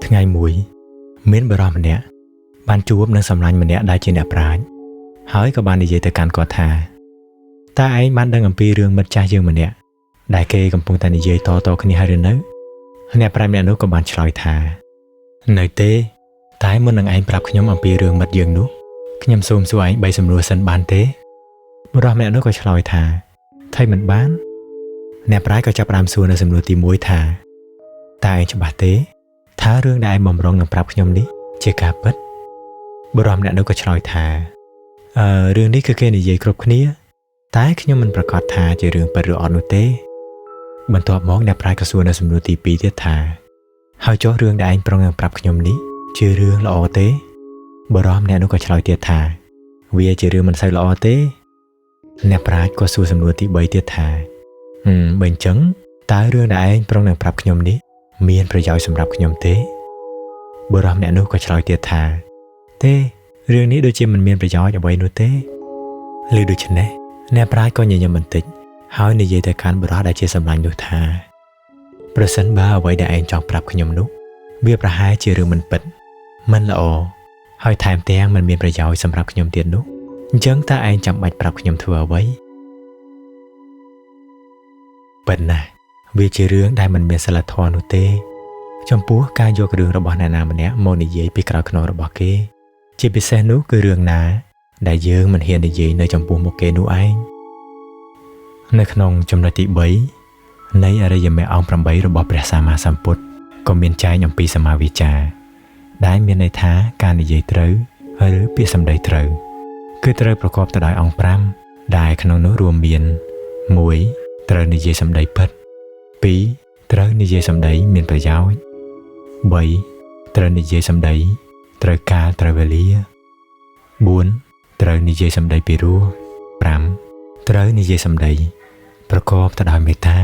ថ្ងៃមួយមានបុរសម្នាក់បានជួបនឹងសម្លាញ់ម្នាក់ដែលជាអ្នកប្រាជ្ញហើយក៏បាននិយាយទៅកាន់គាត់ថាតើឯងបានដឹងអំពីរឿងមិត្តចាស់យើងម្នាក់ដែលគេកំពុងតែនិយាយតៗគ្នាហើយឬនៅអ្នកប្រាជ្ញម្នាក់នោះក៏បានឆ្លើយថានៅទេតែមុននឹងឯងប្រាប់ខ្ញុំអំពីរឿងមិត្តយើងនោះខ្ញុំសូមសួរឯង3សំណួរសិនបានទេបុរសម្នាក់នោះក៏ឆ្លើយថាថៃមិនបានអ្នកប្រាជ្ញក៏ចាប់ផ្ដើមសួរនៅសំណួរទី1ថាតើឯងច្បាស់ទេថារឿងដែលឯងបំរុងនឹងប្រាប់ខ្ញុំនេះជាការពិតបុរសម្នាក់នោះក៏ឆ្លើយថារឿងនេះគឺគេនិយាយគ្រប់គ្នាតែខ្ញុំមិនប្រាកដថាជារឿងពិតឬអត់នោះទេបន្ទាប់មកអ្នកប្រាជ្ញក៏សួរនៅសំណួរទី2ទៀតថាហើយចុះរឿងដែលឯងប្រុងនឹងប្រាប់ខ្ញុំនេះជារឿងល្អទេបុរសម្នាក់នោះក៏ឆ្លើយទៀតថាវាជារឿងមិនសូវល្អទេអ្នកប្រាជ្ញក៏សួរសំណួរទី3ទៀតថាបើអញ្ចឹងតើរឿងដែលឯងប្រុងនឹងប្រាប់ខ្ញុំនេះមានប្រយោជន៍សម្រាប់ខ្ញុំទេបុរសម្នាក់នោះក៏ឆ្លើយទៀតថាទេរឿងនេះដូចជាមិនមានប្រយោជន៍អ្វីនោះទេឬដូច្នេះអ្នកប្រាជ្ញក៏ញញឹមបន្តិចហើយនិយាយទៅកាន់បុរសដែលជាសម្លាញ់នោះថាប្រសិនបើអ្វីដែលឯងចង់ប្រាប់ខ្ញុំនោះវាប្រហែលជារឿងមិនពិតមិនល្អហើយថែមទាំងមិនមានប្រយោជន៍សម្រាប់ខ្ញុំទៀតនោះអញ្ចឹងតើឯងចាំបាច់ប្រាប់ខ្ញុំធ្វើអ្វីពិតណាស់វាជារឿងដែលមិនមានសិលធម៌នោះទេចំពោះការយករឿងរបស់អ្នកណាម្នាក់មកនិយាយពីក្រោយខ្នងរបស់គេជាពិសេសនោះគឺរឿងណាដែលយើងមិនហ៊ាននិយាយនៅចំពោះមុខគេនោះឯងនៅក្នុងចំណុចទី3នៃអរិយមគ្គអង្គ8របស់ព្រះសម្មាសម្ពុទ្ធក៏មានចែងអំពីសមាវាចាដែលមានន័យថាការនិយាយត្រូវឬពាក្យសម្ដីត្រូវគឺត្រូវប្រកបទៅដោយអង្គ5ដែលក្នុងនោះរួមមាន1ត្រូវនិយាយសម្ដីពិត2ត្រូវនិយាយសម្ដីមានប្រយោជន៍3ត្រូវនិយាយសម្ដីត្រូវកាលត្រូវវេលា4ត្រូវនិយាយសម្ដីពីរោះ5ត្រូវនិយាយសម្ដីប្រកបទៅដោយមេត្តា